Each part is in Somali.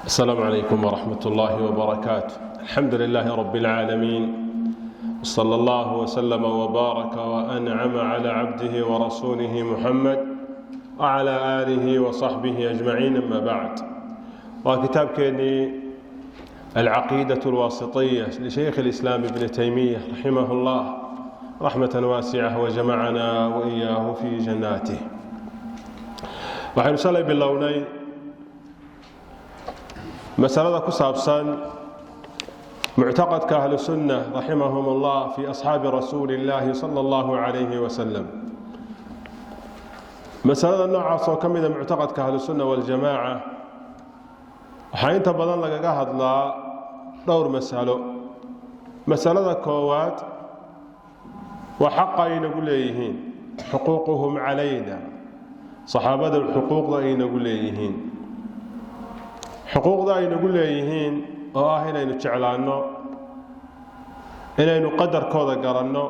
السلام عليكم ورحمة الله وبركاته. الحمد لله رب العالمين، صلى الله وسلم وبارك وأنعم على عبده ورسوله محمد وعلى آله وصحبه أجمعين، أما بعد، وكتابكني العقيدة الواسطية لشيخ الإسلام ابن تيمية رحمه الله رحمة واسعة وجمعنا وإياه في جناته. Waxaynu shalay bilownay masalada ku saabsan muctaqadka ahlusunna raximahum allah fi asxaabi rasuuli illaahi sala allahu calayhi wasalam. Masalada noocaas oo ka mida muctaqadka ahlusunna waljamaaca waxaa inta badan lagaga hadlaa dhowr masalo. Masalada koowaad waa xaqa ay nagu leeyihiin, xuquuquhum calayna, saxaabada xuquuqda ay nagu leeyihiin, xuquuqda ay nagu leeyihiin oo ah inaynu jeclaanno, inaynu qadarkooda garanno,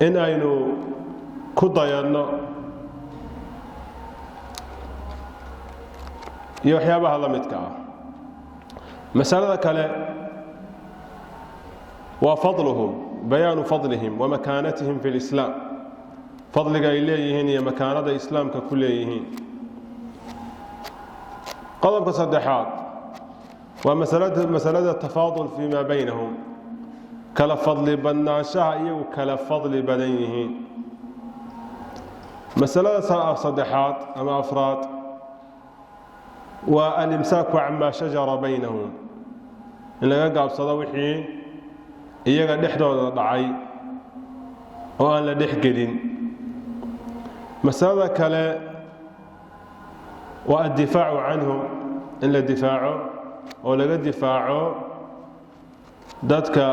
in aynu ku dayanno iyo waxyaabaha la midka ah. Masalada kale waa fadluhum, bayaanu fadlihim wa makaanatihim fi lislaam, fadliga ay leeyihiin iyo makaanada islaamka ku leeyihiin. Qodobka saddexaad waa masalada tafaadul fii maa baynahum, kala fadli badnaanshaha iyagu kala fadli badan yihiin. Masalada saddexaad ama afraad waa alimsaaku camaa shajara baynahum, in laga gaabsado wixii iyaga dhexdooda dhacay oo aan la dhex gelin. Masalada kale waa addifaacu canhum, in la difaaco oo laga difaaco dadka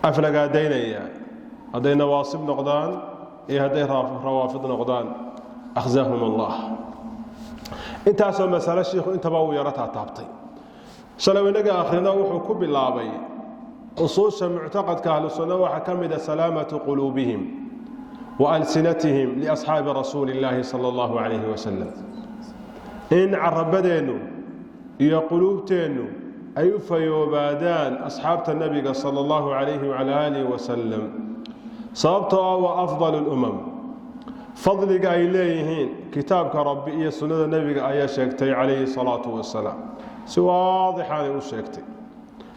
aflagaadaynaya, hadday nawaasib noqdaan iyo hadday rawaafid noqdaan, akhzaahum allah. Intaasoo masale shiikhu intaba uu yaro taataabtay shalay inaga akhrino. Wuxuu ku bilaabay usuusha muctaqadka ahlusunna waxaa ka mida salaamatu quluubihim wa alsinatihim liasxaabi rasuuli illaahi sala allahu calayhi wasalam, in carabadeennu iyo quluubteennu ay u fayoobaadaan asxaabta nebiga sala allahu calayhi wacala aalihi wasalam, sababtoo ah waa afdal lumam. Fadliga ay leeyihiin kitaabka rabbi iyo sunnada nebiga ayaa sheegtay calayhi salaatu wasalaam, si waadixaanay u sheegtay,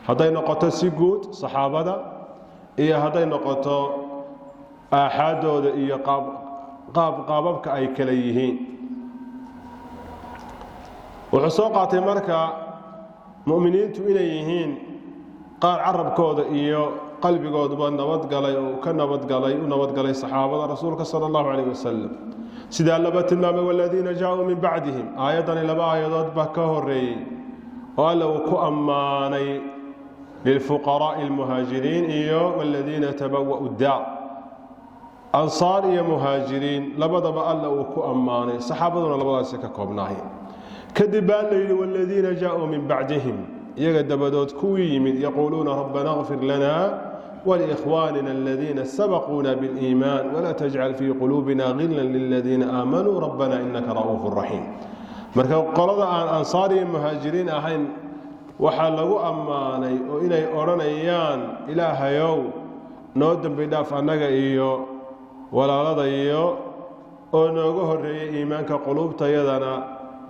hadday noqoto si guud saxaabada iyo hadday noqoto aaxaadooda iyo qaababka ay kala yihiin. Wuxuu soo qaatay marka mu'miniintu inay yihiin qaar carabkooda iyo qalbigooduba nabadgalay oo ka nabadgalay, u nabadgalay saxaabada rasuulka sala allahu calayh wasalam, sidaa laba tilmaamay waladiina jaa-uu min bacdihim. Aayaddani laba aayadood baa ka horeeyey oo alla uu ku ammaanay lilfuqaraa'i almuhaajiriin iyo waladiina tabawa'u daar. Ansaar iyo muhaajiriin labadaba alla uu ku ammaanay, saxaabaduna labadaasi ka koobnaayeen. Kadib baa la yidhi waladiina jaa-uu min bacdihim, iyaga dabadood kuwii yimid, yaquuluuna rabbana kfir lana waliikhwaanina aladiina sabaquuna biliimaan walaa tajcal fii quluubina gila liladiina aamanuu rabbana inaka ra'uufu raxiim. Marka qolada aan ansaar iyo muhaajiriin ahayn waxaa lagu ammaanay oo inay odhanayaan: ilaahayow, noo dembi dhaaf annaga iyo walaalada iyo oo nooga horreeyey iimaanka, quluubtayadana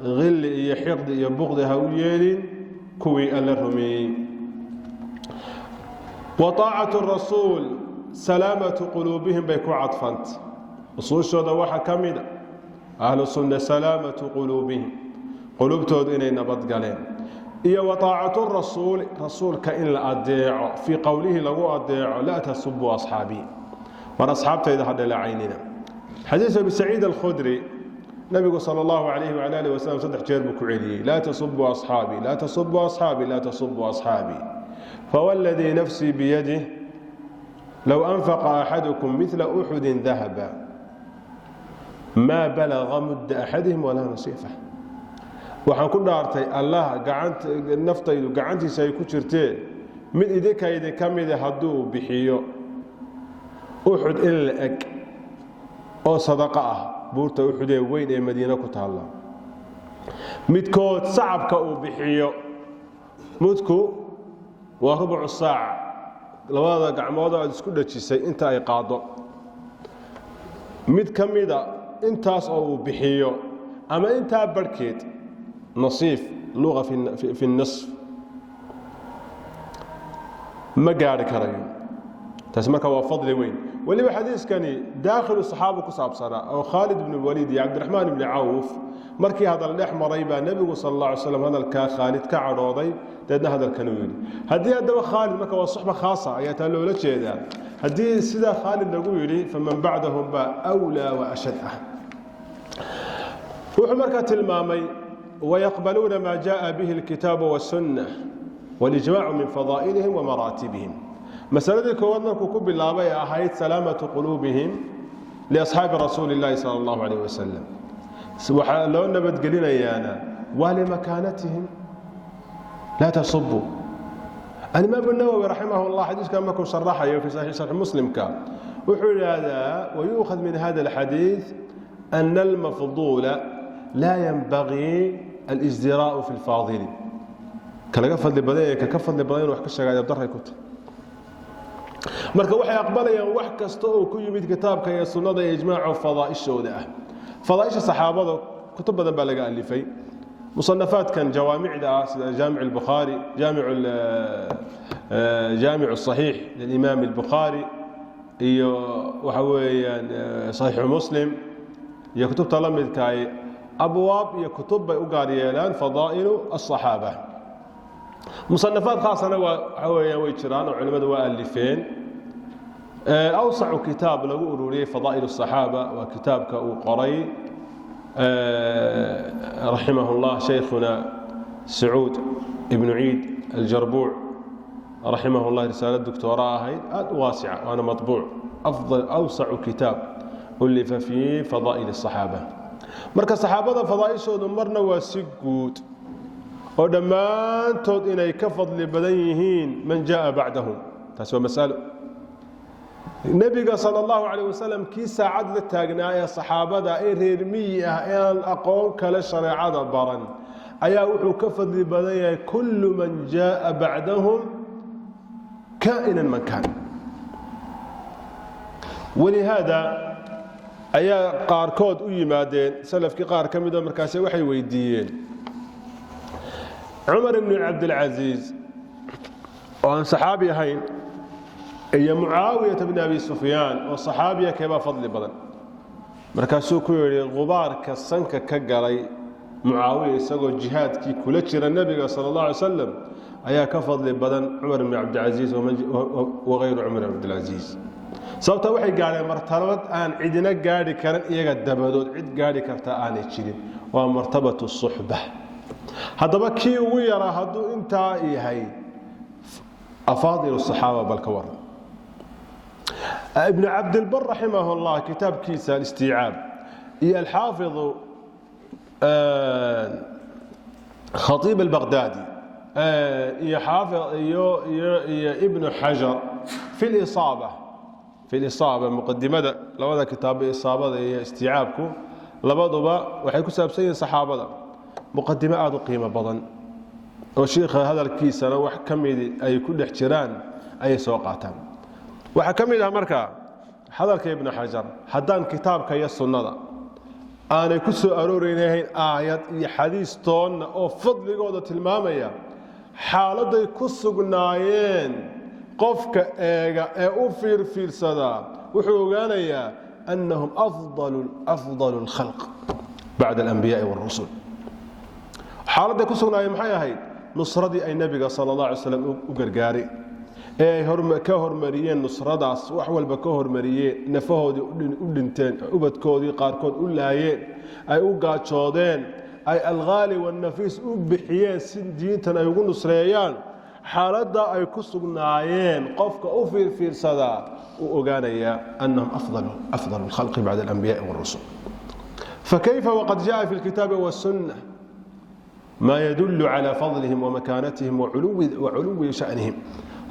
hilli iyo xiqdi iyo buqdi ha u yeelin kuwii alla rumeeyey. Wa taacatu rasuul salaamatu quluubihim bay ku cadfanta. Usuushooda waxaa ka mida ahlu sunna salaamatu quluubihim, quluubtoodu inay nabadgaleen, iyo wa taacatu rasuuli, rasuulka in la adeeco, fii qowlihi lagu adeeco: laa tasubuu asxaabii, war asxaabtayda ha dhaleecaynina. Xadiis Abi Saciid Alkhudri, nabigu sala allahu calayhi wacala alihi wasalam saddex jeer buu ku celiyey: laa tasubuu asxaabii, laa tasubuu asxaabii, laa tasubuu asxaabii, fawladii nafsii biyadih low anfaqa axadukum midla uxudin dahaba maa balaga mudda axadihim walaa nasiifah. Waxaan ku dhaartay Allah naftaydu gacantiisa ay ku jirtee, mid idinka idinka mida hadduu bixiyo Uxud in la eg oo sadaqo ah, buurta Uxudee weyn ee Madiine ku taalla. Midkood sacabka uu bixiyo, mudku waa rubucu saaca, labada gacmood oo aad isku dhejisay inta ay qaaddo, mid ka mida intaas oo uu bixiyo ama intaa barhkeed, nasiif luqa fi nisf, ma gaadhi karayo. Taasi marka waa fadli weyn. Weliba xadiiskani daakhilu saxaaba ku saabsanaa oo Khaalid ibnu Waliid iyo Cabdiraxmaan ibni Cawf markii hadal dhex maray baa nebigu sal alla alay slam hadalkaa Khaalid ka cadhooday, deedna hadalkan uu yidhi. Haddii haddaba Khaalid marka waa suxba khaasa ayaa taa loola jeedaa. Haddii sidaa Khaalid lagu yidhi, faman bacdahum baa awlaa wa ashad ah. Wuxuu markaa tilmaamay: wayaqbaluuna maa jaءa bihi alkitaabu waالsunna walijmaacu min fadaa'ilihim wa maraatibihim. Masaladii koowaad markuu ku bilaabay ee ahayd salaamatu quluubihim liasxaabi rasuuli اllahi sala allahu alayh wasalam, waxaa loo nabadgelinayaana waa limakaanatihim. Laa tasubu. Alimaam الnawowi raximah اllah xadiiskan markuu sharaxayo fi saxiix sharxi Muslimka wuxuu yidhaahdaa: wayuukhad min hada alxadiid ana almafduula laa yanbagii alisdiraa'u fi lfaadili. Ka laga fadli badan yahay ka ka fadli badan inu wax ka sheegaayo daray ku tahy. Marka waxay aqbalayaan wax kasta oo ku yimid kitaabka iyo sunnada iyo ijmaaco fadaa'ishooda ah. Fadaa'isha saxaabada kutub badan baa laga alifay. Musanafaadkan jawaamicda ah sida jaamic albukhaari, jaamic saxiix lilimaam albukhaari, iyo waxa weeyaan saxiixu Muslim iyo kutubta la midka ay abwaab iyo kutub bay u gaar yeelaan fadaa'ilu asaxaaba. Musanafaad khaasana waa waxa weeyaan way jiraan oo culimmadu waa alifeen. Awsacu kitaab lagu ururiyey fadaa'il asaxaaba waa kitaabka uu qoray raximah اllah shaykhuna Sacuud ibnu Ciid Aljarbuuc raximah اllah, risaalo doctoora ahayd aad u waasica, waana maطbuuc, afdal awsacu kitaab ulifa fii fadaa'il asaxaaba. Marka saxaabada fadaa'ishoodu marna waa si guud oo dhammaantood inay ka fadli badan yihiin man jaءa bacdahum, taasi waa masalo. Nebiga sala allahu calayh wasalam kii saacad la taagnaa ee saxaabada ee reer miyi ah ee aan aqoon kale shareecada baran ayaa wuxuu ka fadli badan yahay kullu man jaءa bacdahum kaa'inan man kaan. Walihaada ayaa qaarkood u yimaadeen salafkii qaar ka mida, markaase waxay weydiiyeen Cumar ibnu Cabdilcasiis oo aan saxaabi ahayn iyo Mucaawiyata bni Abi Sufyaan oo saxaabiya, keebaa fadli badan? Markaasuu ku yidhi: gubaarka sanka ka galay Mucaawiya isagoo jihaadkii kula jira nebiga sala allah alay wasalam ayaa ka fadli badan Cumar ibni Cabdilcasiis wagayru Cumar ibn Cabdilcasiis. Sababta waxay gaadheen martabad aan cidina gaadhi karin iyaga dabadood, cid gaadhi karta aanay jirin, waa martabatu suxba. Haddaba kii ugu yaraa hadduu intaa yahay, afaadil saxaaba bal ka waran? Ibnu Cabdilbar raximah اllah kitaabkiisa Alistiicaab iyo alxaafidu Khaiib Albaqdaadi iyo iyo Ibnu Xajar fi lisaaba muqadimada, labada kitaabo Isaabada iyo Istiicaabku labaduba waxay ku saabsan yihiin saxaabada. Muqadimo aada u qiimo badan oo shiikha hadalkiisana wax ka midi ay ku dhex jiraan ayay soo qaataan. Waxaa ka mid ah marka hadalka Ibnu Xajar: haddaan kitaabka iyo sunnada aanay ku soo arooreynahayn aayad iyo xadiis toonna oo fadligooda tilmaamaya, xaaladday ku sugnaayeen qofka eega ee u fiirfiirsadaa wuxuu ogaanayaa annahum afdalu alkhalq bacda alambiyaai walrusul. Xaaladday ku sugnaayeen maxay ahayd? Nusradii ay nebiga sala allah alay slam u gargaareen ee ay ka hormariyeen, nusradaas wax walba ka hormariyeen, nafahoodii u dhinteen, ubadkoodii qaarkood u laayeen, ay u gaajoodeen, ay alghaali wanafiis u bixiyeen si diintan ay ugu nusreeyaan. Xaaladda ay ku sugnaayeen qofka u fiirfiirsadaa uu ogaanayaa annahum afdal alkhalqi bacda alambiyaai walrusul. Fakayfa waqad jaءa fi alkitaabi والsunة ma yadul calى fadlihim وmakaanatihim waculuwi shأnihim,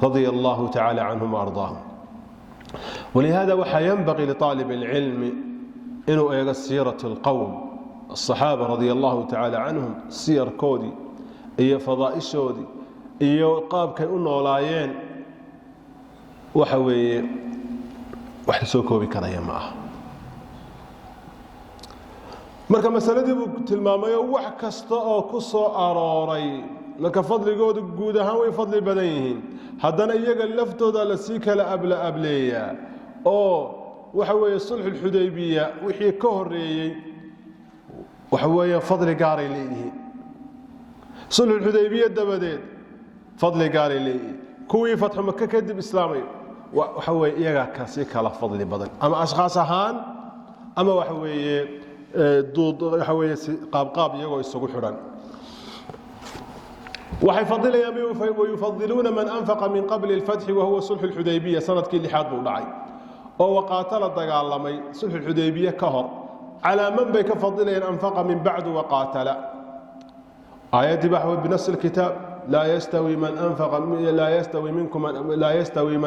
radia allahu tacala canhum وardaahum. Walihada waxaa yanbaqii liطaalib اlcilmi inuu eego siiraة اlqowm. Asaxaaba radia allahu tacaala canhum, siyarkoodii iyo fadaa'ishoodii iyo qaabkay u noolaayeen, waxa weeye wax la soo koobi karaya ma aha. Marka masaladii buu tilmaamayo, wax kasta oo ku soo arooray. Marka fadligoodu guud ahaan way fadli badan yihiin, haddana iyaga laftooda lasii kala abla ableeyaa, oo waxa weeye sulxulxudaybiya wixii ka horeeyey waxa weeye fadli gaaray leeyihiin, sulxulxudaybiya dabadeed fadli gaaray leeyihiin, kuwii fatxu Maka kadib islaamay waxa weeye iyagaa kasii kala fadli badan, ama ashkhaas ahaan ama waxa weeye duud, waxa weeye qaabqaab iyagoo isugu xidhan. Waxay fadilayaan: wayufadiluuna man anfaqa min qabli اlfatxi, wahuwa sulxu اlxudaybiya, sanadkii lixaad buu dhacay, oo waqaatala dagaalamay sulxu xudaybiye ka hor, calaa man bay ka fadilayaan anfaqa min bacdu waqaatala. Aayaddii baa بنص الكتاب: لا يستوي من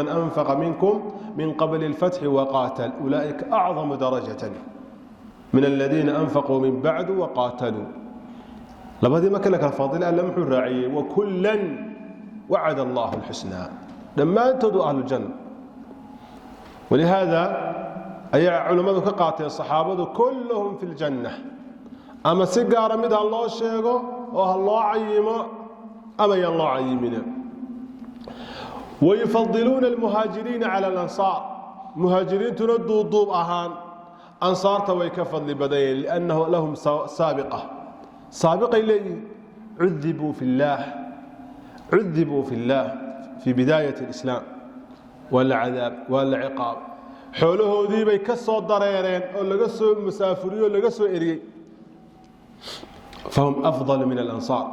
أنفق منكم من قبل الفتح وقاتل أولئك أعظم درجة من الذين أنفقوا من بعد وقاتلوا. Labadii marka la kala fadilay, Alle muxuu raaciyey? وكلا وعد الله الحسنى. Dhammaantood waa ahlu janna. ولهذا ayaa culammadu ka qaateen saxaabadu كلهم في الجنة, ama si gaara mid ha loo sheego oo ha loo cayimo ama yaan loo cayimina. ويفضلون المهاجرين على الأنصار. Muhaajiriintuna duuduub ahaan ansaarta way ka fadli badan yihiin, لأنه لهم سابقة, saabiqay leeyihin. عذبوا في الله, عذبوا في الله في بداية الإسلام, waa la cadaab, waa la ciqaab, xoolahoodii bay ka soo dareereen oo laga soo musaafuriyey oo laga soo eriyey. فهم أفضل من الأنصار.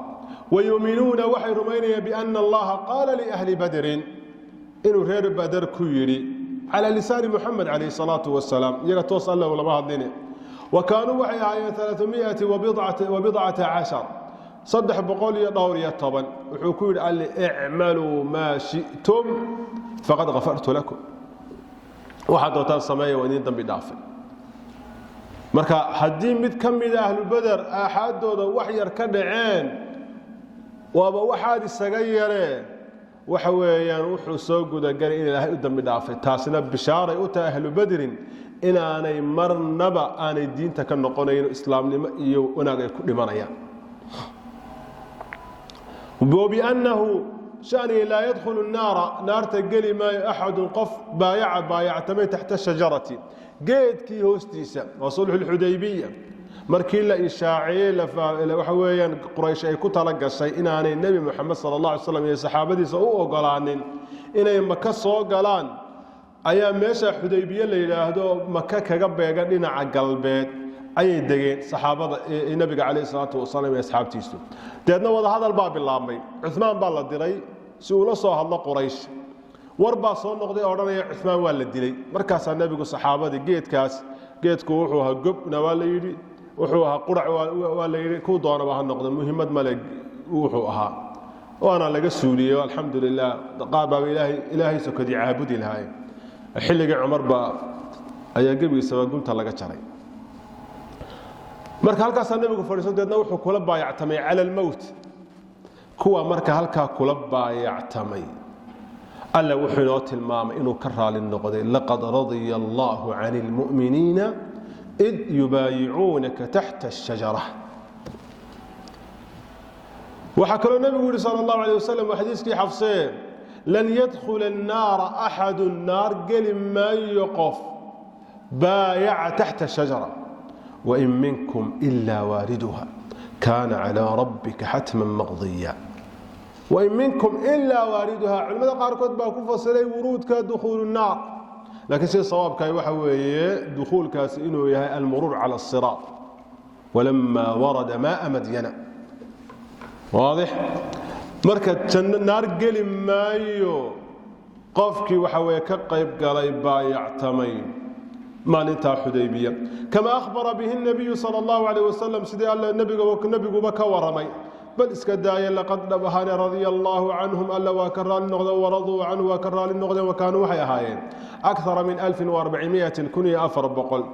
ويؤمنون, waxay rumaynayaan, بأن الله قال لأهل بدر, inuu reer Bader ku yidhi على لسان محمد عليه الصلاة والسلام, iyaga toos Alle lama hadline: وكانوا waxay ahaayeen 300 وبضعة عشر, 310. Wuxuu ku yidhi Alle: اعملوا ما شئتم فقد غفرت لكم. Waxaad doontaan sameeya, waa idiin dambi dhaafay. Marka haddii mid ka mida ahlu Beder aaxaaddooda wax yar ka dhaceen, waaba waxaad isaga yaree, waxa weeyaan wuxuu soo gudagalay in Ilaahay u dambi dhaafay. Taasina bishaaray u tahay ahlu Badrin inaanay marnaba aanay diinta ka noqonayn, islaamnimo iyo wanaag ay ku dhimanayaan. وبأنه shanii لا يدخل النار, naarta geli maayo, أحد qof بايع baayactamay تحت الشجرة, geedkii hoostiisa. Waa sulxu lxudaybiya markii la ishaaciyey, waxa weeyaan Quraysh ay ku tala gashay inaanay Nebi Moxamed sala Allah alay slam iyo saxaabadiisa u ogolaanin inay Maka soo galaan, ayaa meesha Xudaybiye la yidhaahdo, Maka kaga beegan dhinaca galbeed, ayay degeen saxaabada nabiga calayhi salaatu wasalaam iyo asxaabtiisu. Deedna wadahadal baa bilaabmay. Cumaan baa la diray si uu la soo hadlo Quraysh. War baa soo noqday odhanaya Cumaan waa la dilay. Markaasaa nebigu saxaabadii geedkaas, geedku wuxuu ahaa gobna waa la yidhi, wuxuu ahaa qurac waa la yidhi, kuu doonaba ha noqdo, muhiimad male wuxuu ahaa, waana laga suuliyey. Alxamdu lilah, qaar baaba Ilaahay sokadii caabudi lahaay. Xilligii Cumar baa ayaa gebigiisaba gunta laga jaray. Marka halkaasaa nebigu fadhiiso, deedna wuxuu kula baayactamay على الموت kuwa. Marka halkaa kula baayactamay, Alla wuxuu inoo tilmaamay inuu ka raali noqday: لقد رضي الله عن المؤمنين إذ يبايعونك تحت الشجرة. Waxaa kaloo nebigu yihi sala allahu alay wasalam, waa xadiiskii Xafsee: لن يدخل النار أحد, naar geli maayo qof بايع تحت الشجرة، وإن منكم إلا واردها كان على ربك حتما مقضيا. وإن منكم إلا واردها, culimada qaarkood baa ku fasiray wuruudka دخول النار, laakiin sida sawaabkaay waxa weeye dukhuulkaasi inuu yahay المرور على الصراط. ولما ورد ماء مدين. واضح. Marka janno naar geli maayo qofkii waxa weeye ka qayb galay, baayactamay maalintaa Xudaybiya, كما أخبر به النبي صلى الله عليه وسلم, sidii Alle nebiguba ka waramay. Bal iska daaya, لقد dhab ahaane رضي الله عنهم, Alla waa ka raali noqdeen, ورضوا عنه, waa ka raali noqdeen. وكانوا waxay ahaayeen أكثر من 1400, 1400.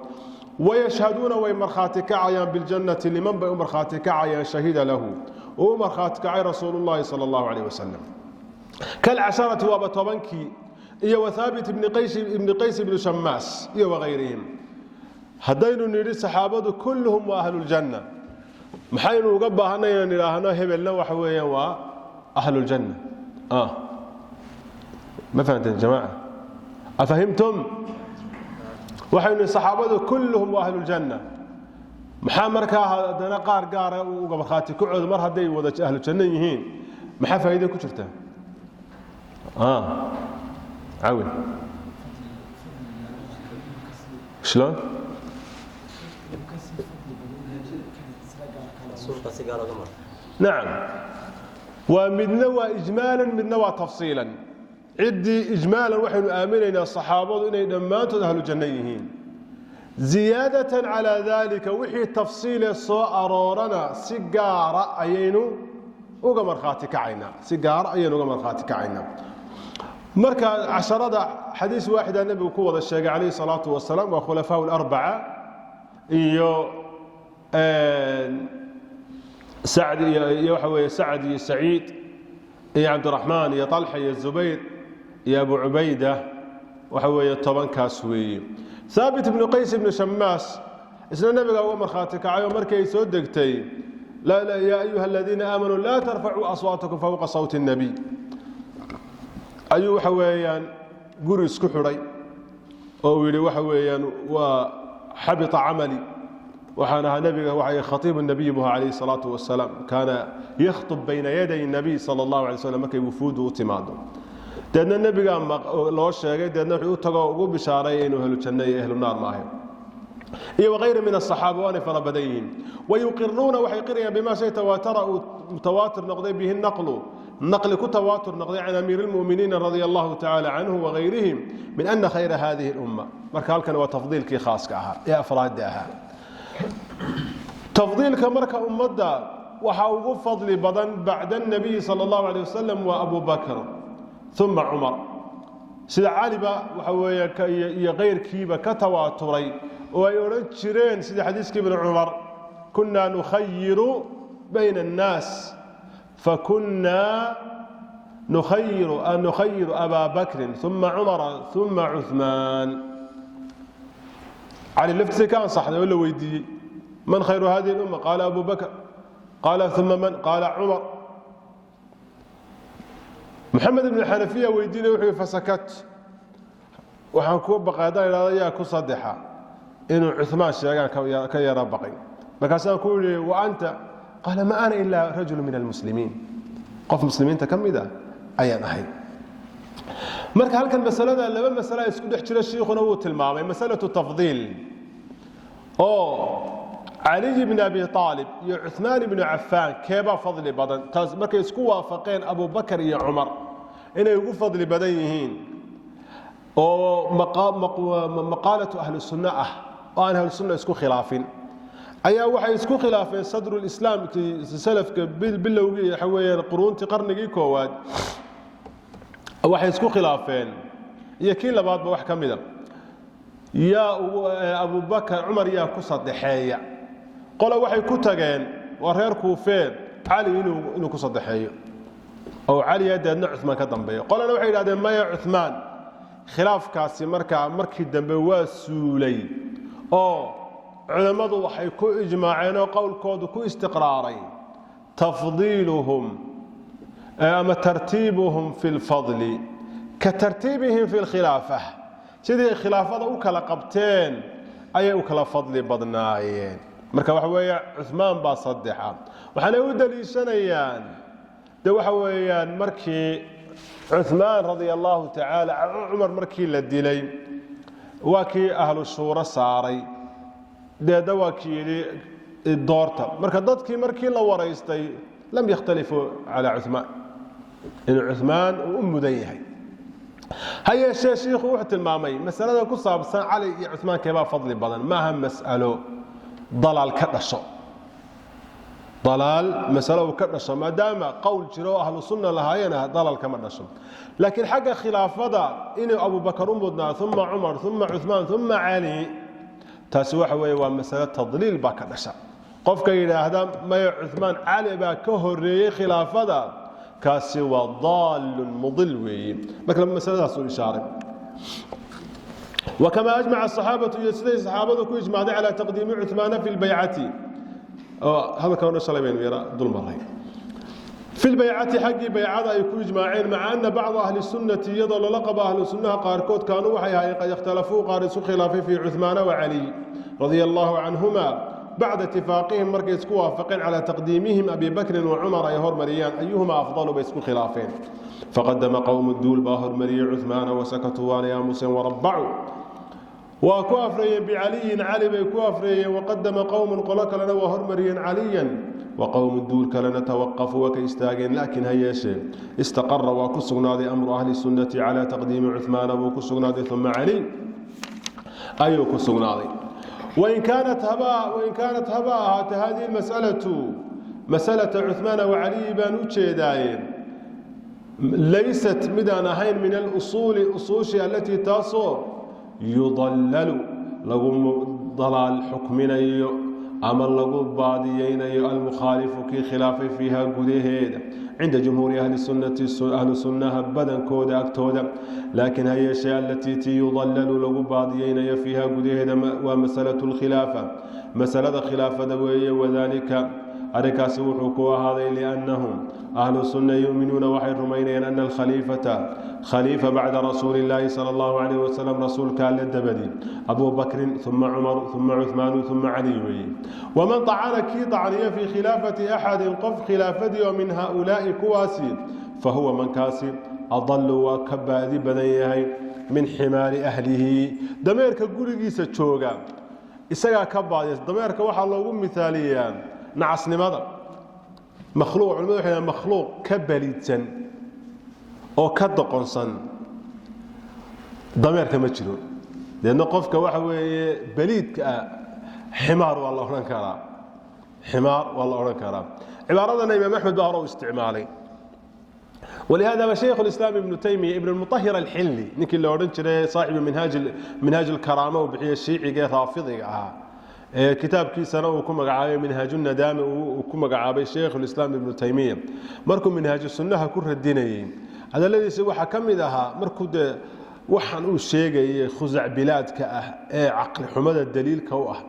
Wayashhaduuna, way markhaati kacayaan, biljannati liman bay u markhaati kacayaan shahida lahu, uu u markhaati kacay Rasuulullahi sala Allahu calayh wasalam, kalcasharati, waaba 10kii, iyo wa Haabit ibni Qays ibni Shamaas iyo wakayrihim. Haddaynu nidhi saxaabadu kulluhum waa ahluljanna, maxaynu uga baahanay inaan idhaahno hebelna waxa weeyaan waa ahluljanna? Ma fahamteen, jamaaca? Afahimtum? Waxaynu nidhi saxaabadu kulluhum waa ahluljanna, maxaa markaa haddana qaar gaara uga markhaati kacooda mar hadday wada ahlujanno yihiin? Maxaa faa'iida ku jirta? Cawin شلون؟ Nacam, waa midna waa ijmaalan, midna waa tafsiilan. Ciddii ijmaalan waxaynu aaminaynaa saxaabadu inay dhammaantood ahlu janno yihiin. Ziyaadatan calaa daalika, wixii tafsiile soo aroorana si gaara ayaynu uga markhaati kacaynaa, si gaara ayaynu uga markhaati kacaynaa. Marka casharada xadiis waaxida nebigu ku wada sheegay calayhi salaatu wasalaam, waa khulafaa alarbaca iyo Sacd iyo waxa weeye Sacd iyo Saciid iyo Cabdiraxmaan iyo Talxa iyo Zubayr iyo Abu Cubayda, waxa weeye 10kaas weeye. Haabit ibnu Qays ibnu Shamaas isna nebiga uga markhaati kacay oo markii ay soo degtay "Yaa ayuha aladiina aamanuu laa tarfacuu aswaatakum fawqa sawti الnabiy" ayuu waxa weeyaan guri isku xidhay oo uu yidhi waxa weeyaan waa xabita camali. Waxaan ahaa nebiga waxa khatiibu nabiy buha calayhi salaatu wasalaam, kaana yakhtub bayna yaday nabiy sala Allahu alay slam markay wufuuddu u timaado. Deedna nebigaa loo sheegay, deedna wuxuu u tagoo ugu bishaaray inuu ehlu janno iyo ehlu naar maahay, iyo wakayri min asaxaaba, waanay fara badan yihiin. Wayuqiruuna, waxay qirayaan, bimaa shay tawaatara, uu mutawaatir noqday, bihi naqlu, naqli ku tawaatur noqday, can amiiri lmuminiina radia Allahu tacaala canhu wagayrihim min ana khayra hadihi lumma. Marka halkan waa tafdiilkii khaaska ahaa ee afraadda ahaa. Tafdiilka marka ummadda waxaa ugu fadli badan bacda anabiyi sala Allahu alay wasalam waa Abu Bakr uma Cumar, sida Caliba waxa weeye iyo kayrkiiba ka tawaaturay oo ay odhan jireen, sida xadiiskii Ibni Cumar: "Kunna nukhayiru bayna annaas, fakunna nukhayiru Abaa Bakrin uma Cumara uma Cuثmaan." Cali laftiisa ka ansaxday oo la weydiiyey: "Man khayru hadihi اlumma?" Qaala: "Abu Bakr." Qaala: "Uma man?" Qaala: "Cumar." Maxamed ibn Xanafiya weydiinay, wuxuu yihi: "Fasakat." Waxaan kuwa baqay haddaan idhahdo yaa ku saddexa inuu Cuثmaan sheegaan ka yara baqay. Markaasaan ku yidhi: "Wa anta?" Qaala: "Ma ana ilaa rajulu min almuslimiin." Qof muslimiinta ka mid a ayaan ahay. Marka halkan masalada laba masala isku dhex jira, shiikhuna wuu tilmaamay. Masalatu tafdiil oo Caliy bn Abi Aalib iyo Cuثmaan ibnu Cafaan keebaa fadli badan, taas markay isku waafaqeen Abubakar iyo Cumar inay ugu fadli badan yihiin, oo maqaalatu ahlu sunno ah oo aan ahlu sunna isku khilaafin, ayaa waxay isku khilaafeen sadrulislaamkii, salafka bilowgii, waxa weeyaan quruuntii qarnigii koowaad waxay isku khilaafeen iyo kii labaadba wax ka mida, yaa Abubakar, Cumar yaa ku saddexeeya. Qole waxay ku tageen, waa reer Kuufeen, Cali inuu ku saddexeeyo oo Caliya deedna Cumaan ka dambeeyo. Qolena waxay yidhahdeen maya, Cumaan. Khilaafkaasi markaa markii dambe waa suulay oo culammadu waxay ku ijmaaceen oo qowlkoodu ku istiqraaray tafdiiluhum ama tartiibuhum fi lfadli ka tartiibihim fi lkhilaafa. Sidii khilaafada u kala qabteen ayay u kala fadli badnaayeen. Marka waxa weeye Cumaan baa saddexa. Waxaanay u daliishanayaan de waxa weeyaan markii Cumaan radia Allahu tacaala, Cumar markii la dilay, waa kii ahlu shuuro saaray, deedna waa kii yidhi doorta. Marka dadkii markii la waraystay lam yakhtalifuu calaa Cumaan inuu Cumaan uu u mudan yahay. Ha yeeshee shiikhu wuxuu tilmaamay masalada ku saabsan Cali iyo Cumaan keebaa fadli badan maaha mas'alo dalaal ka dhasho, dalaal masalo uu ka dhasho, maadaama qowl jiro oo ahlu sunna lahaayeen dalaal kama dhasho. Laakiin xagga khilaafada inuu Abubakar u mudnaa, uma Cumar, uma Cumaan, uma Cali. Taasi waxa weeye waa masale tadliil baa ka dhasha. Qofka yidhaahda maya, Cumaan Cali baa ka horeeyey khilaafada, kaasi waa daalun mudil weeye. Marka masaladaas uu ishaaray. وكما أجمع الصحابة, iyo siday saxaabadu ku ijmacday, على تقديم عثمان في البيعة. Hadalka shalay baynu yara dul maray. في البيعة, xaggii baycada ay ku ijmaaceen, مع أن بعض أهل السنة, iyadoo lala qabo ahlu sunnaha qaarkood, كانوا waxay ahaayeen قد اختلفوا, qaar isu khilaafay, في عثمان وعلي رضي الله عنهما بعد اتفاقهم, markay isku waafaqeen, على تقديمهم أبي بكر وعمر ay hormariyaan, أيهما أفضل bay isku khilaafeen. فقدم قوم, duul baa hormariyey عثمان, وسكتوا, waanay aamuseen, وربعوا, waa ku afreeyeen, بعلي, Cali bay ku afreeyeen. وقدم قوم, qolo kalena waa hormariyeen عليا, وقوم, duul kalena, توقفوا, waa ka istaageen. Laakiin ha yeeshee استقر, waa ku sugnaaday, أمر أهل السنة على تقديم عثمان buu ku sugnaaday, ثم علي ayuu ku sugnaaday. وإن كانت, haba ahaata, هذه المسألة, مسألة عثمان وعلي baan u jeedaaye, ليست, midaan ahayn, من الأصول, usuushi, التي, taasoo, يضلل, lagu dalaal xukminayo ama lagu baadiyeynayo, المخالف, kii khilaafay, فيها, gudaheeda, عند جمهور أهل السنة, ahlu sunnaha badankooda agtooda. Laakiin ha yeeshee التي tii يضلل, lagu baadiyeynayo, فيها, gudaheeda, waa مسألة الخلافة, masalada khilaafada weeye. وذلك, arrinkaasi wuxuu ku ahaaday, لأنهم, ahlu sunna, يؤمنون, waxay rumaynayaan, أن الخليفة, khaliifa, بعد رسول الله صلى الله عليه وسلم, rasuulka Alle dabadi, أبو بكر ثم عمر ثم عثمان ثم علي weeye. ومن طعن, kii dacniya, في خلافة أحد, qof khilaafadii oo, من هؤلاء, kuwaasi, فهو, mankaasi, أضل, waa ka baadi badan yahay, من حمار أهله, dameerka gurigiisa jooga isagaa ka baadiya. Dameerka waxaa loogu miaaliyaa nacasnimada. Makhluuq, culimadu waxay dhahaan, makhluuq ka baliidsan oo ka doqonsan dameerka ma jiro. Deedna qofka waxa weeye baliidka ah ximaar waa la odhan karaa, ximaar waa la odhan karaa. Cibaaradana Imaam Axmed baa hore u isticmaalay. ولهذا شيخ الإسلام ابن تيمية, ابن المطهر الحلي, ninkii la odhan jiray, صاحب منهاج الكرامة uu bixiye, shiiciga raafidiga ahaa, ee kitaabkiisana uu ku magacaabay Minhaaj Nadaami, uu ku magacaabay, Sheikh Lislaam Ibnu Taymiya markuu Minhaaju Sunnaha ku radinayey, hadalladiisa waxaa ka mid ahaa, markuu dee waxaan uu sheegayay khusacbilaadka ah ee caqli xumada daliilka u ah,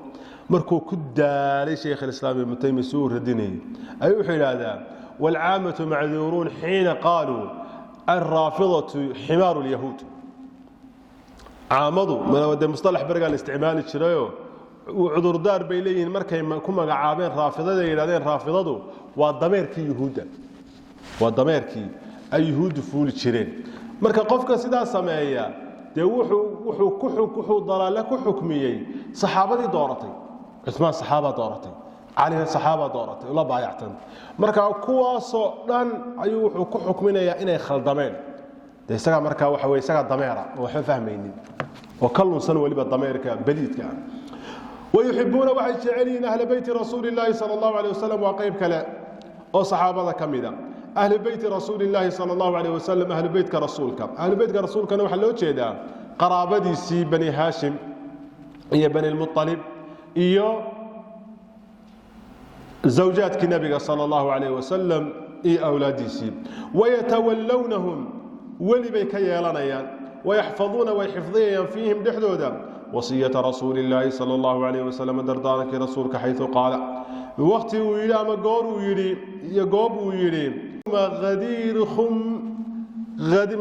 markuu ku daalay Sheikh Alislaam Ibnu Taymiya si uu radinayey, ayuu wuxuu yidhaahdaa: والعامة معذورون حين قالوا الرافضة حمار اليهود. Caamadu de musطalax berigaa la isticmaali jirayo, cudurdaar bay leeyihiin markay ku magacaabeen raafidada, yidhahdeen raafidadu waa dameerkii yuhuudda, waa dameerkii ay yuhuuddu fuuli jireen. Marka qofka sidaa sameeya dee wuxuu dalaale ku xukmiyey saxaabadii dooratay Cumaan. Saxaabaa dooratay Calina, saxaabaa dooratay, la baayactan. Marka kuwaasoo dhan ayuu wuxuu ku xukminayaa inay khaldameen. De isagaa markaa waxa weye isagaa dameera oo waxba fahmaynin oo ka lunsan weliba dameerka baliidka ah. ويحبون, waxay jecel yihiin, أهل بيت رسول الله صلى الله عليه وسلم. Waa qayb kale oo saxaabada ka mida. أهل بيت رسول الله صلى الله عليه وسلم, ahlu beytka rasuulka. Ahlu beytka rasuulkana waxaa loo jeedaa qaraabadiisii Bani Haashim iyo Bani Lmuطalib iyo zawjaadkii nabiga صلى الله عليه وسلم iyo awlaaddiisii. ويتولونهم, weli bay ka yeelanayaan, ويحفظون, way xifdiyayaan, فيهم, dhexdooda, وصية رسول الله صلى الله عليه وسلم, dardaarankii rasuulka, حيث قال, waqti uu yidhi ama goor uu yidhi iyo goob uu yidhi, Hadiir Khum,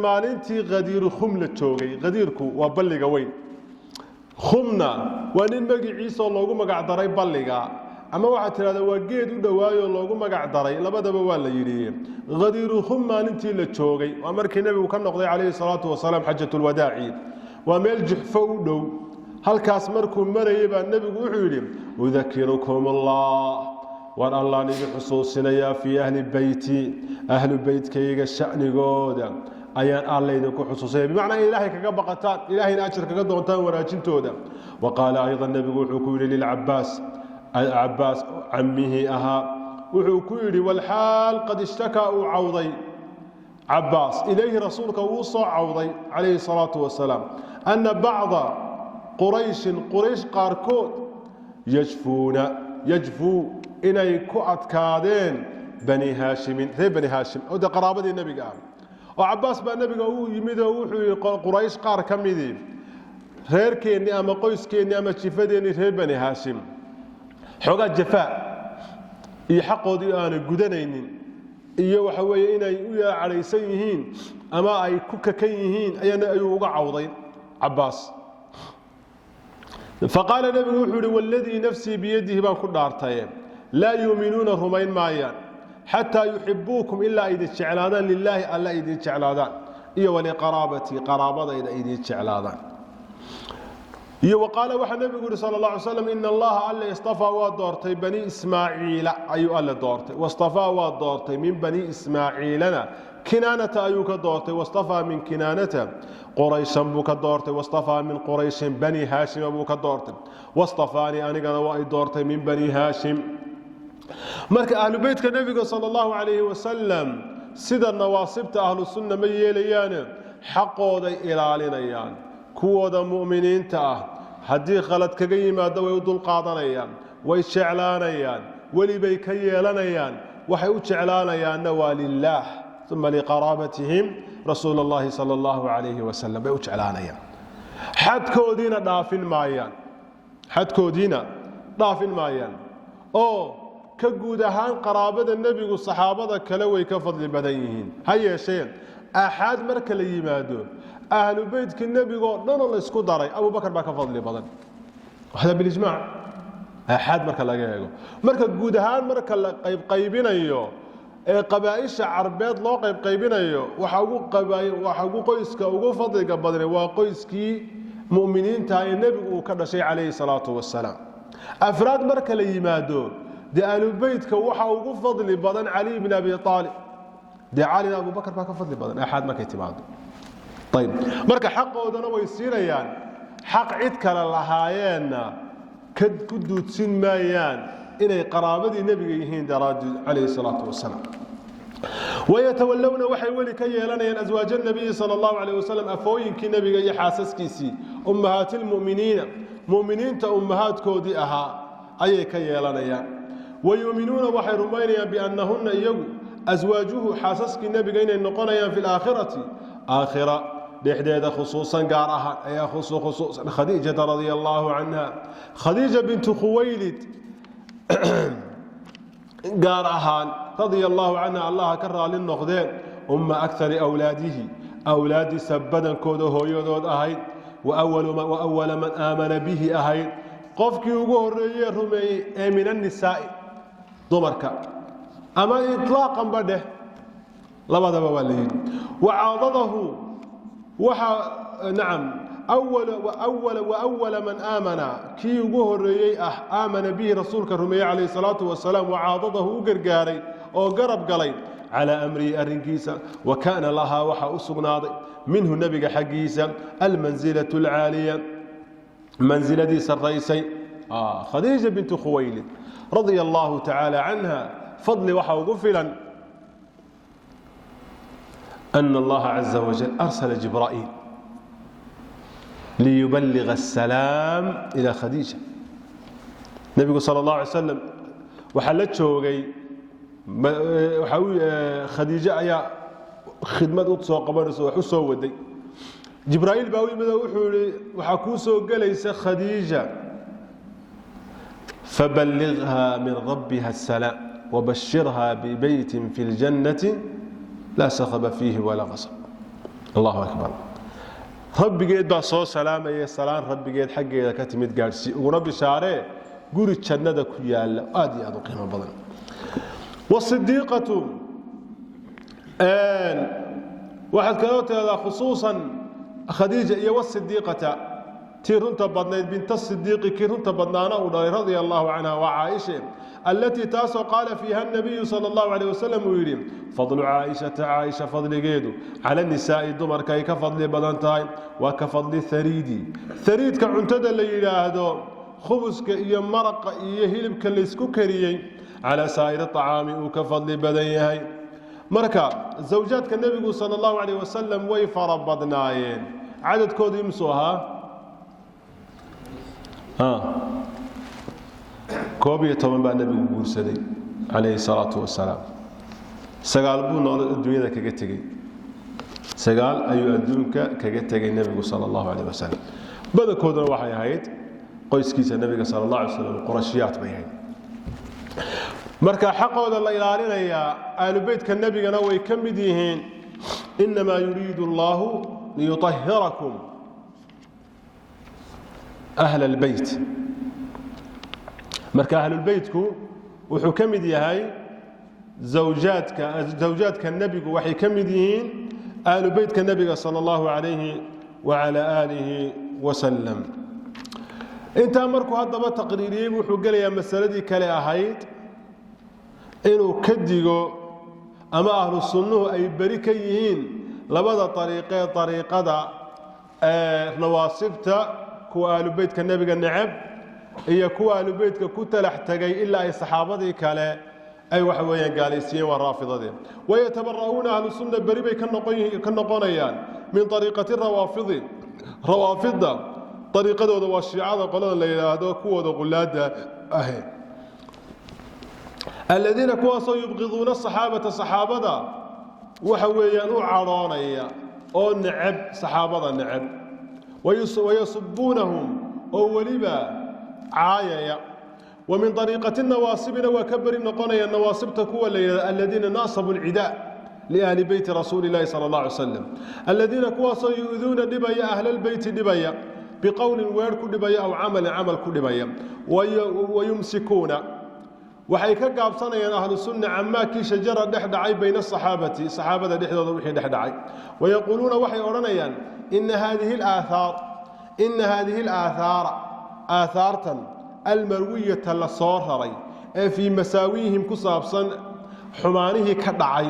maalintii Khadiir Khum la joogay. Khadiirku waa balliga weyn, khumna waa nin magiciisoo loogu magac daray balliga, ama waxaad tidhahdaa waa geed u dhowaayoo loogu magac daray, labadaba waa la yidhi. Khadiiru Khum maalintii la joogay waa markii nebigu ka noqday calayhi salaatu wasalaam xajatulwadaaci. Waa meel Juxfo u dhow. Halkaas markuu marayay baa nebigu wuxuu yidhi: أذكركم الله, waar Allaan idin xusuusinayaa, في أهل بيتي, ahlu beytkayga sha'nigooda ayaan Alla idinku xusuusinaya, bimacnaa in Ilaahay kaga baqataan, Ilaahayna ajar kaga doontaan wanaajintooda. وقال أيضا, nebigu wuxuu ku yidhi للعباس, Cabaas cammihii ahaa, wuxuu ku yidhi, والحال قد اشتكى, uu cawday Cabaas, إليه, rasuulka wuu soo cawday calayhi salaatu wasalaam, أن بعض Qurayshin, Quraysh qaarkood, yajfuuna, yajfuu, inay ku adkaadeen Bani Haashimin, reer Bani Haashim oo dee qaraabadii Nebiga ah. Oo Cabaas baa Nebiga u yimid oo wuxuu yihi: Quraysh qaar ka midii, reerkeennii ama qoyskeennii ama jifadeennii reer Bani Haashim, xoogaa jafaa iyo xaqoodii aanay gudanaynin iyo waxa weeye inay u cadhaysan yihiin ama ay ku kakan yihiin ayuu uga cawday Cabaas. Faqaala Nebigu wuxuu ihi: "Waladii nafsii biyadihi baan ku dhaartaye, laa yuuminuuna, rumayn maayaan, xataa yuxibuukum, ilaa idin jeclaadaan, lilaahi, Alla idin jeclaadaan, iyo waliqaraabatii, qaraabadayda idin jeclaadaan." Iyo waqaala, waxaa Nebigu yihi sala Allah alay slam: "Ina Allaha, Alle, istafaa, waa doortay Bani Ismaaciila ayuu Alle doortay. Wastafaa, waa doortay, min Bani Ismaaciilana Kinaanata ayuu ka doortay. Wastafaa min Kinaanata Qurayshan buu ka doortay. Wastafaa min Qurayshin Bani Haashima buu ka doortay. Wastafaanii, anigana waa ay doortay, min Bani Haashim." Marka ahlu beytka Nebiga sala Allahu calayhi wasalam sida nawaasibta ahlu sunna ma yeelayaane, xaqooday ilaalinayaan. Kuwooda mu'miniinta ah haddii khalad kaga yimaado, way u dulqaadanayaan, way jeclaanayaan, welibay ka yeelanayaan. Waxay u jeclaanayaanna waa lilaah uma liqaraabatihim rasuul Allahi sala Allahu calayhi wasalam bay u jeclaanayaan. Xadkoodiina dhaafin maayaan, xadkoodiina dhaafin maayaan. Oo ka guud ahaan qaraabada Nebigu saxaabada kale way ka fadli badan yihiin. Ha yeeshee, aaxaad marka la yimaado, ahlu beytka Nebigo dhanoo la isku daray, Abubakar baa ka fadli badan. Hada bilijmaac, aaxaad marka laga eego. Marka guud ahaan marka la qaybqaybinayo ee qabaa'isha Carbeed loo qaybqaybinayo, waxa ugu qoyska ugu fadliga badani waa qoyskii mu'miniinta ee Nebigu uu ka dhashay calayhi salaatu wasalaam. Afraad marka la yimaado, dee ahlubeytka waxa ugu fadli badan Cali bn Abi Aalib. Dee Calina Abubakar baa ka fadli badan aaxaad markay timaado. Ayib, marka xaqoodana way siinayaan, xaq cid kale lahaayeenna ka ku duudsin maayaan inay qaraabadii Nebiga yihiin daraaddeed calayhi salaatu wasalaam. Wayatawallowna, waxay weli ka yeelanayaan, aswaaja nabiyi sala Allahu calayh wasalam, afooyinkii Nebiga iyo xaasaskiisii, ummahaati lmu'miniina, mu'miniinta ummahaadkoodii ahaa ayay ka yeelanayaan. Wayuuminuuna, waxay rumaynayaan, biannahunna, iyagu, aswaajuhu, xaasaskii Nebiga inay noqonayaan, fi laakhirati, aakhira dhexdeeda, khusuusan, gaar ahaan, ayaa khusuusan, Khadiijata radia Allaahu canha, Khadiija bintu Khuwaylid gaar ahaan, radia Allahu canha, Allaha ka raali noqdeen, umma akari awlaadihi, awlaaddiisa badankooda hooyadood ahayd, wa awala man aamana bihi ahayd, qofkii ugu horreeyee rumeeyey ee min annisaa'i, dumarka, ama itlaaqanba dheh, labadaba waa la yidhi. Wacaadadahu, waxa nacam, awala man aamana, kii ugu horreeyey ah, aamana bihi, rasuulka rumeeyey calayhi salaatu wasalaam, wacaadadahu, u gargaaray oo garab galay, calaa amrihi, arrinkiisa. Wa kaana lahaa, waxaa u sugnaaday, minhu, nebiga xaggiisa, almansilatu alcaaliya, mansiladii sarraysay. Khadiija bintu Khuwaylid radia Allahu tacaala canha fadli waxaa ugu filan أن الله عز وجل أرسل جبرائيل ليبلغ السلام إلى خديجة. Nebigu sala Allah alay slam waxaa la joogay Khadiijo ayaa khidmad u soo qabanayso, wax u soo waday. Jibraa'iil baa u yimid oo wuxuu yihi: "Waxaa kuu soo gelaysa Khadiija, faballigha min rabbiha asalaam wabashirha bibeytin fi ljannati laa sakhaba fiihi walaa qasab." Allahu akbar! Rabbigeed baa soo salaamaya, salaan rabbigeed xaggeeda ka timid gaadhsii, uguna bishaaree guri jannada ku yaalla aad iyo aad u qiimo badan. Wasidiiqatu, waxaad kaloo tiraahdaa khusuusan Khadiija iyo wasidiiqata, tii runta badnayd, binta Sidiiqi, kii runta badnaana uu dhalay, radia Allahu canha, waa Caaishe, allatii, taasoo, qaala fiiha nabiyu sala Allahu calayh wasalam uu yidhi: "Fadlu Caaishata, Caaisha fadligeedu, cala nisaa'i, dumarka ay ka fadli badan tahay, waa ka fadli hariidi, hariidka cuntada la yidhaahdo, khubuska iyo maraqa iyo hilibka laysku kariyey, calaa saa'iri acaami uu ka fadli badan yahay." Marka zawjaadka Nebigu sala Allahu calayh wasalam way fara badnaayeen. Cadadkoodu imsuu ahaa? 11 baa nebigu guursaday calayhi salaatu wasalaam. 9 buu nool adduunyada kaga tegey, 9 ayuu adduunka kaga tegey nebigu sala allahu calayh wasalam. Badankooduna waxay ahayd qoyskiisa nebiga sala allah alay wasalam, qurashiyaad bay ahayd. Marka xaqooda la ilaalinayaa, aalubeytka nebigana way ka mid yihiin. Innamaa yuriidu allahu liyutahhirakum ahla albeyt. Marka ahlulbeytku wuxuu ka mid yahay zawjaadka, zawjaadka nebigu waxay ka mid yihiin aalubeytka nebiga sala allahu calayhi wacala aalihi wasalam. Intaa markuu haddaba taqriiriyey, wuxuu gelayaa masaladii kale ahayd inuu ka digo ama ahlu sunnuhu ay beri ka yihiin labada ariiqee, ariiqada nawaasibta, kuwa aalubeytka nebiga neceb, iyo kuwa aalubeytka ku talax tegay ilaa ay saxaabadii kale ay waxa weeyaan gaalaysiiyeen, waa raafidadii. Wayatabara'uuna, ahlu sunna beri bay ka noqonayaan, min ariiqati rawaafidi, rawaafidda ariiqadooda, waa shiicada qolada la yidhaahdo, kuwooda qulaada ahe, aladiina kuwaasoo yubqiduuna asaxaabata, saxaabada waxa weeyaan u cadhoonaya oo neceb, saxaabada neceb, wayasubuunahum, oo weliba caayaya. Wa min ariiqati nawaasibina waa ka beri noqonaya nawaasibta kuwa la yidhahdo, aladiina naasabu alcidaa liahli beyti rasuuli illahi sala allah alay wasalam, aladiina kuwaasoo yu'duuna dhibaya ahlalbeyti, dhibaya biqowlin, weer ku dhibaya, aw camalin, camal ku dhibaya. Wayumsikuuna, waxay ka gaabsanayaan ahlu sunna, camaa kii shajara dhex dhacay, bayna asaxaabati, saxaabada dhexdooda wixii dhex dhacay. Wayaquuluuna, waxay odhanayaan, ina haadihi alaathaar, ina haadihi alaathaara, aathaartan almarwiyata la soo raray ee fii masaawihim ku saabsan, xumaanihii ka dhacay,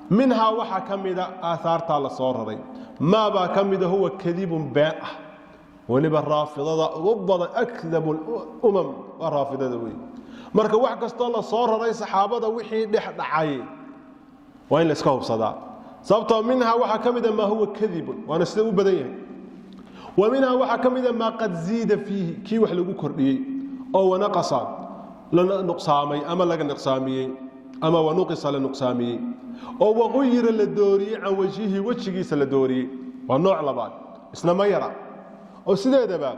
minhaa waxaa ka mida aathaartaa la soo raray maabaa ka mida huwa kadibun, been ah. Weliba raafidada ugu badan, akdabu umam waa raafidada wey. Marka wax kastoo la soo raray saxaabada wixii dhex dhacay waa in la iska hubsadaa, sababtoo minhaa waxaa ka mida maa huwa kadibun, waana sida u badan yahay. Wa minhaa waxaa ka mida maa qad ziida fiihi, kii wax lagu kordhiyey oo wanaqasa, la nuqsaamay ama laga nuqsaamiyey, ama wanuqisa, la nuqsaamiyey, oo waquyira, la dooriyey, can wajhihi, wejigiisa la dooriyey. Waa nooc labaad, isna ma yara. Oo sideedaba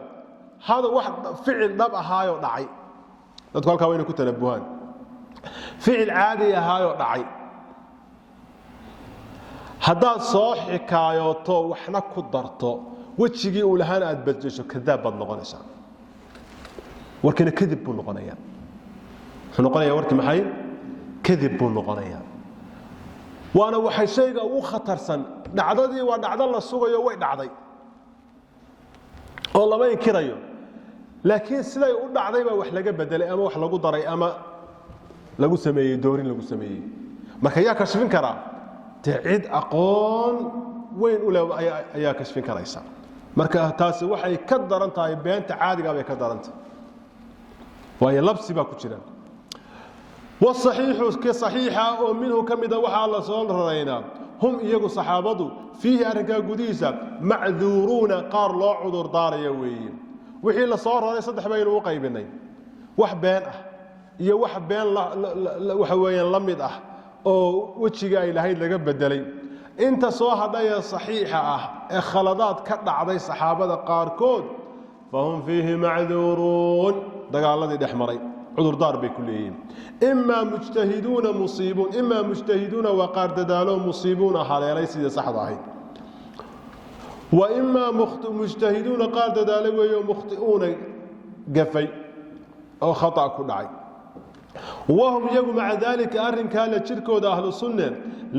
hada wax ficil dhab ahaayoo dhacay, dadku halkaa waa inay ku tanabuhaan, ficil caadi ahaayoo dhacay haddaad soo xikaayooto, waxna ku darto, wejigii uu lahaana aad bedesho, kadaab baad noqonaysaa. Warkina kadib buu noqonayaa. Wuxuu noqonayaa warkii maxay? Kadib buu noqonayaa. Waana waxay shayga ugu khatarsan. Dhacdadii waa dhacdo la sugayo, way dhacday oo lama inkirayo, laakiin siday u dhacday baa wax laga bedelay ama wax lagu daray ama lagu sameeyey doorin lagu sameeyey. Marka yaa kashfin karaa? Dee cid aqoon weyn u leh ayaa kashfin karaysa. Marka taasi waxay ka daran tahay beenta caadigaa bay ka daran tahay, waayo labsi baa ku jira. Wasaxiixu, ka saxiixa oo minhu ka mida waxaa la soo raraynaa, hum iyagu saxaabadu, fiihi arrinkaa gudihiisa, macduuruuna, qaar loo cudur daaraya weeye. Wixii la soo raray saddex baynu u qaybinay: wax been ah iyo wax been waxa weeyaan la mid ah oo wejiga ay lahayd laga bedelay. Inta soo hadhaya saxiixa ah ee khaladaad ka dhacday saxaabada qaarkood, fahum fiihi macduuruun, dagaaladii dhex maray cudurdaar bay ku leeyihiin. Imaa mujtahiduuna musiibuun, imaa mujtahiduuna waa qaar dadaalo, musiibuuna, haleelay sidii saxda ahayd, wa imaa mujtahiduuna, qaar dadaalay weeyo, mukhti'uuna, gafay oo khata ku dhacay. Wahum iyagu maca daalika, arrinkaa la jirkooda, ahlu sunne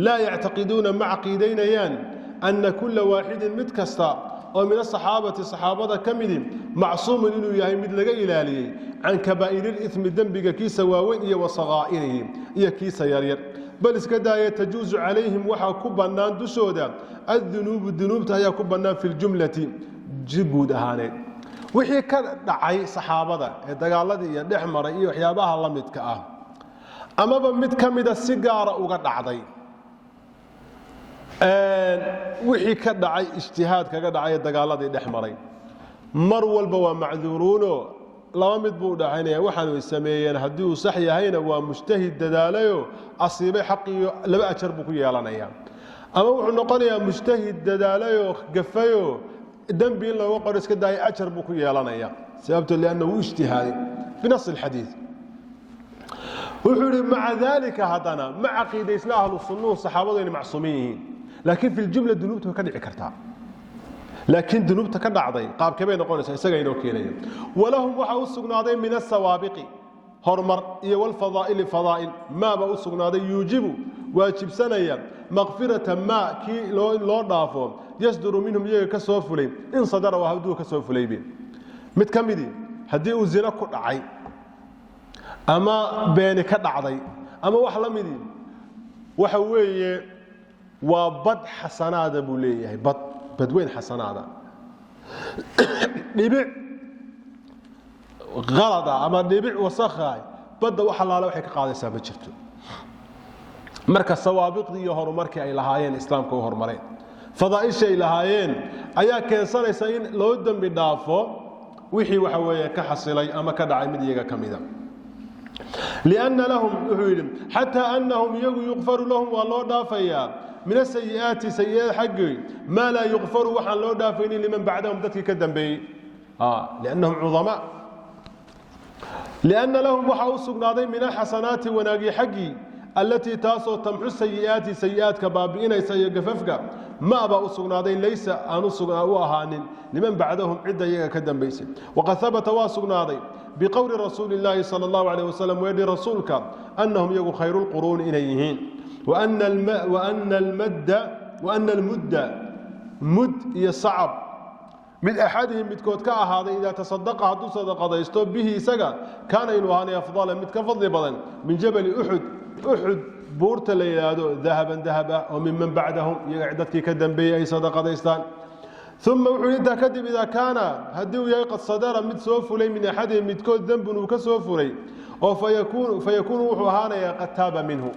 laa yactaqiduuna, ma caqiidaynayaan, anna kulla waaxidin, mid kasta oo min asaxaabati, saxaabada ka midi, macsuumun, inuu yahay mid laga ilaaliyey, can kabaa'iriliimi, dembiga kiisa waaweyn, iyo wa sakaa'irihi, iyo kiisa yaryar. Bal iska daaya, tajuusu calayhim, waxaa ku bannaan dushooda, addunuubu, dunuubta ayaa ku bannaan, fi ljumlati, si guud ahaaneed. Wixii ka dhacay saxaabada ee dagaaladii iyo dhex maray iyo waxyaabaha la midka ah, amaba mid ka mida si gaara uga dhacday, wixii ka dhacay ijtihaad kaga dhacay ee dagaaladii dhex maray. Mar walba waa macduuruuno, laba mid buu dhaxaynaya. Waxaanu sameeyeen haddii uu sax yahayna, waa mujtahid dadaalayo asiibay xaqiyo, laba ajar buu ku yeelanayaa. Ama wuxuu noqonayaa mujtahid dadaalayoo gafayo, dembi in looga qoro iska daaya, ajar buu ku yeelanaya, sababto lianna wuu ijtihaaday binas alxadiid. Wuxuu yidhi, maca daalika, haddana ma caqiidaysna ahlu sunnuhu saxaabadu inay macsuumiin yihiin, laakiin fi ljumla dunuubta way ka dhici kartaa. Laakiin dunuubta ka dhacday qaabkee bay noqonaysaa? Isaga inoo keenaya. Walahum waxaa u sugnaaday min asawaabiqi horumar iyo walfadaa'ili fadaa'il maaba u sugnaaday yuujibu waajibsanaya makfirata maa kii loo dhaafo yasduru minhum iyaga ka soo fulay, in sadara waa hadduu ka soo fulaybe. Mid ka midii haddii uu zino ku dhacay ama beeni ka dhacday ama wax la midii, waxa weeye waa bad xasanaada buu leeyahay, bad badweyn xasanaada. Dhibic qalada ama dhibic wasakha badda wax allaale waxay ka qaadaysaa ma jirto. Marka sawaabiqdii iyo horumarkii ay lahaayeen, islaamka u horumareen, fadaa'ishii ay lahaayeen ayaa keensanaysa in loo dembi dhaafo wixii waxa weeye ka xasilay ama ka dhacay mid iyaga ka mida. Lianna lahum, wuxuu yidhi, xataa annahum iyagu yukfaru lahum waa loo dhaafayaa min asayi'aati sayi'aad xaggii maa laa yukfaru waxaan loo dhaafaynin liman bacdahum dadkii ka dambeeyey, liannahum cudamaa. Lianna lahum waxaa u sugnaaday min alxasanaati wanaagii xaggii allatii taasoo tamxu sayi'aati sayi'aadka baabi'inaysa iyo gafafka ma baa u sugnaaday laysa aan u ahaanin liman bacdahum cidda iyaga ka dambaysay. Waqad habata waa sugnaaday biqowli rasuuli illaahi sala allahu calayh wasalam, weedhi rasuulka, annahum iyagu khayru lquruuni inay yihiin, waana almudda mud iyo sacab mid axadihim midkood ka ahaaday idaa tasadaqa hadduu sadaqadaysto bihi isaga kaana inuu ahaanay afdala mid ka fadli badan min jabali Uxud, Uxud buurta la yidhaahdo, dahaban dahab ah, oo minman bacdahum iyaga dadkii ka dambeeyey ay sadaqadaystaan. Uma wuxuu intaa kadib, idaa kaana haddii uu yahay qad sadara mid soo fulay min axadihim midkood dembun uu ka soo fulay oo fayakuunu wuxuu ahaanayaa qad taaba minhu.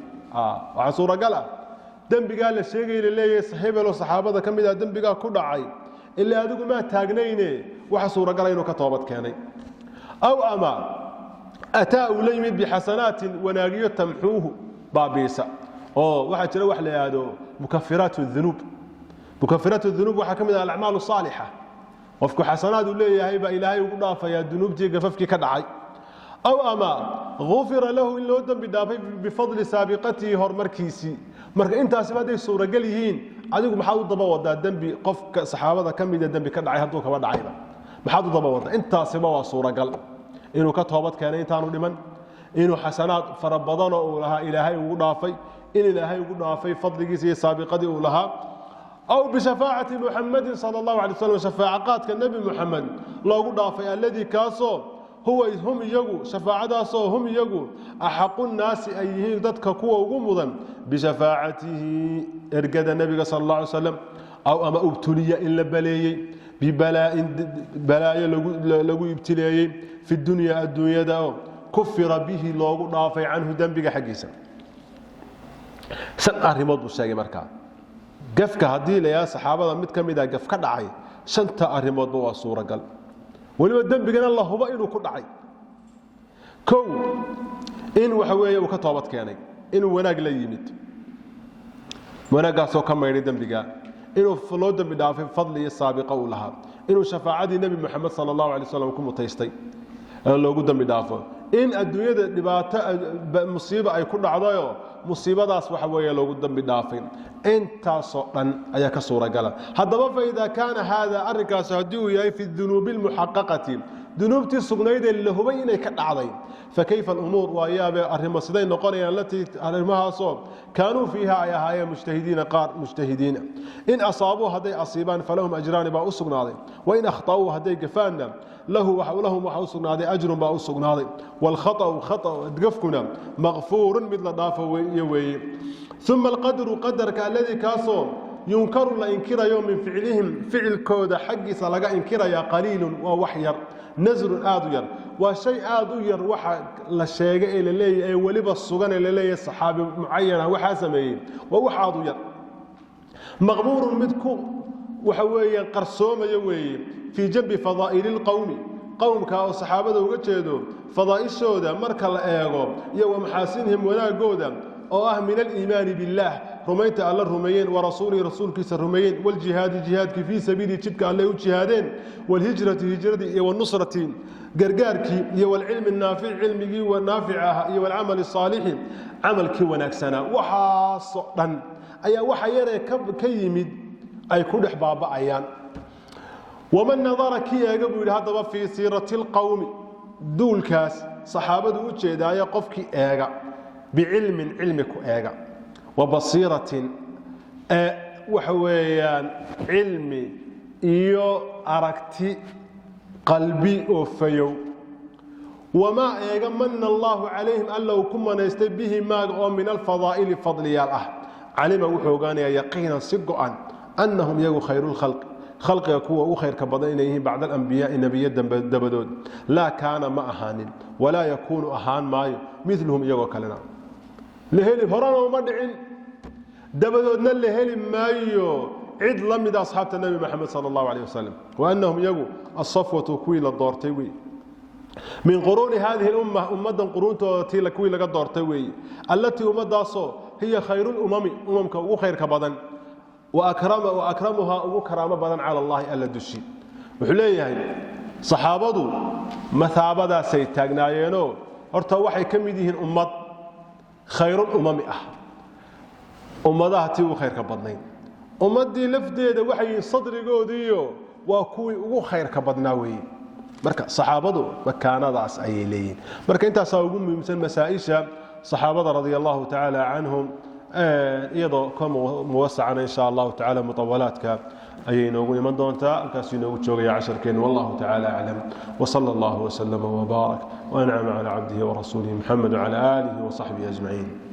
Waxaa suuragal ah dembigaa la sheegay la leeyahay hebeloo saxaabada ka mid ah dembigaa ku dhacay, ilaa adigu maa taagnayne, waxa suuragala inuu ka toobad keenay. Aw ama ataa uu la yimid bixasanaatin wanaagiyo tamxuuhu baabiisa, oo waxaa jira wax la yidhaahdo mukafiraat dunuub. Mukafiraat dunuub waxaa ka mid ah alacmaal saalixa. Qofku xasanaad uu leeyahay baa Ilaahay ugu dhaafayaa dunuubtii gafafkii ka dhacay. Aw ama gufira lahu in loo dembi dhaafay bifadli saabiqatihi horumarkiisii. Marka intaasiba hadday suuragal yihiin, adigu maxaad u daba wadaa dembi qofka saxaabada ka mida dembi ka dhacay hadduu kaba dhacayba? Maxaad u daba wadaa? Intaasiba waa suuragal: inuu ka toobad keenay intaanu dhiman, inuu xasanaad fara badanoo uu lahaa Ilaahay ugu dhaafay, in Ilaahay ugu dhaafay fadligiisa iyo saabiqadii uu lahaa, aw bishafaacati Muxamadin sala allahu alay wasalam, shafaaco qaadka Nebi Muxamed loogu dhaafay, alladii kaasoo huwa hum iyagu shafaacadaasoo hum iyagu axaqu nnaasi ay yihiin dadka kuwa ugu mudan bishafaacatihi, ergada nebiga sala allah alay slam. Aw ama ubtuliya in la baleeyey bibalaa'in balaayo lagu ibtileeyey fi dunya adduunyada oo kufira bihi loogu dhaafay canhu dembiga xaggiisa. Shan arrimood buu sheegay. Markaa gafka haddii la yidhaha saxaabada mid ka mid ah gaf ka dhacay, shanta arrimoodba waa suuragal, weliba dembigana la hubo inuu ku dhacay. Kow, in waxa weeye uu ka toobad keenay, inuu wanaag la yimid, wanaaggaasoo ka maydhay dembiga, inuu loo dembi dhaafay fadli iyo saabiqa uu lahaa, inuu shafaacadii Nebi Moxamed sala allahu alay wasalam ku mutaystay loogu dembi dhaafo, in adduunyada dhibaato musiiba ay ku dhacdayoo musiibadaas waxa weeye loogu dembi dhaafay. Intaasoo dhan ayaa ka suuragala. Haddaba fa idaa kaana haada arrinkaasi haddii uu yahay fi dunuubi almuxaqaqati, dunuubtii sugnaydee la hubay inay ka dhacday, fakayfa alumuur, waa yaabee arrimo siday noqonayaan, alatii arrimahaasoo kaanuu fiiha ay ahaayeen mujtahidiina, qaar mujtahidiina. In asaabuu hadday asiibaan falahum ajraani baa u sugnaaday, wain akhta'uu hadday gafaanna lahum waxaa u sugnaaday ajrun baa u sugnaaday. Waalkhata'u khata gafkuna makfuurun mid la dhaafo iyo weeye. Uma alqadru qadarka alladii kaasoo yunkaru la inkirayo min ficlihim ficilkooda xaggiisa laga inkirayaa qaliilun waa wax yar, nasrun aad u yar, waa shay aad u yar. Waxa la sheegay ee la leeyahay ee weliba sugan ee la leeyahay saxaabi mucayana waxaa sameeyey waa wax aad u yar. Maqmuurun mid ku Waxa weeyaan qarsoomaya weeye fii janbi fadaa'ili lqowmi, qowmka oo saxaabada uga jeedo fadaa'ishooda marka la eego, iyo wa maxaasinihim, wanaagooda oo ah min aliimaani billaah, rumaynta Alla rumeeyeen, wa rasuulihi, rasuulkiisa rumeeyeen, waljihaadi, jihaadkii, fii sabiili, jidka Alle u jihaadeen, walhijrati, hijradii, iyo wanusrati, gargaarkii, iyo walcilmi naafic, cilmigii naafic ah, iyo walcamali saalixi, camalkii wanaagsanaa. Waxaasoo dhan ayaa waxa yaree ka yimid ay ku dhex baaba'ayaan. Waman nadara, kii eega buu yidhi haddaba, fii siirati alqowmi, duulkaas saxaabadu u jeedaaye, qofkii eega bicilmin, cilmi ku eega, wa basiiratin, ee waxa weeyaan cilmi iyo aragti qalbi oo fayow, wamaa eega mana allaahu calayhim, Alla uu ku manaystay, bihi maaga oo min alfadaa'ili, fadliyaal ah, calima, wuxuu ogaanayaa, yaqiinan, si go'an, annahum iyagu khayru lkhalqi, khalqiga kuwa ugu khayrka badan inay yihiin, bacda alambiyaai, nebiya dabadood. Laa kaana, ma ahaanin, walaa yakuunu, ahaan maayo, miluhum, iyagoo kalena la heli, horena uma dhicin, dabadoodna la heli maayo cid la mida asxaabta Nebi Maxamed sala allahu alayh wasalam. Wa annahum iyagu asafwatu, kuwii la doortay wey, min quruuni hadihi lumma, ummaddan quruuntooda tii kuwii laga doortay weeye, allatii, ummaddaasoo, hiya khayru lumami, umamka ugu khayrka badan, wa akramuhaa, ugu karaamo badan, cala allahi, Alla dushi. Wuxuu leeyahay saxaabadu mathaabadaasay taagnaayeenoo horta waxay ka mid yihiin ummad khayrulumami ah, ummadaha tii ugu khayrka badnayd. Ummaddii lafdeeda waxay yihiin sadrigoodiiyo waa kuwii ugu khayrka badnaa weeye. Marka saxaabadu makaanadaas ayay leeyihiin. Marka intaasaa ugu muhiimsan masaa'isha saxaabada radia allahu tacaala canhum, iyadoo ka muwasacana insha allahu tacala mutawalaadka ayay inoogu iman doontaa. Halkaasuu inoogu joogaya casharkeennu. Wallahu tacaala aclam, wsala allahu wslama wbaarak wancama cala cabdihi warasuulihi Muxamed wcala aalihi wasaxbihi ajmaciin.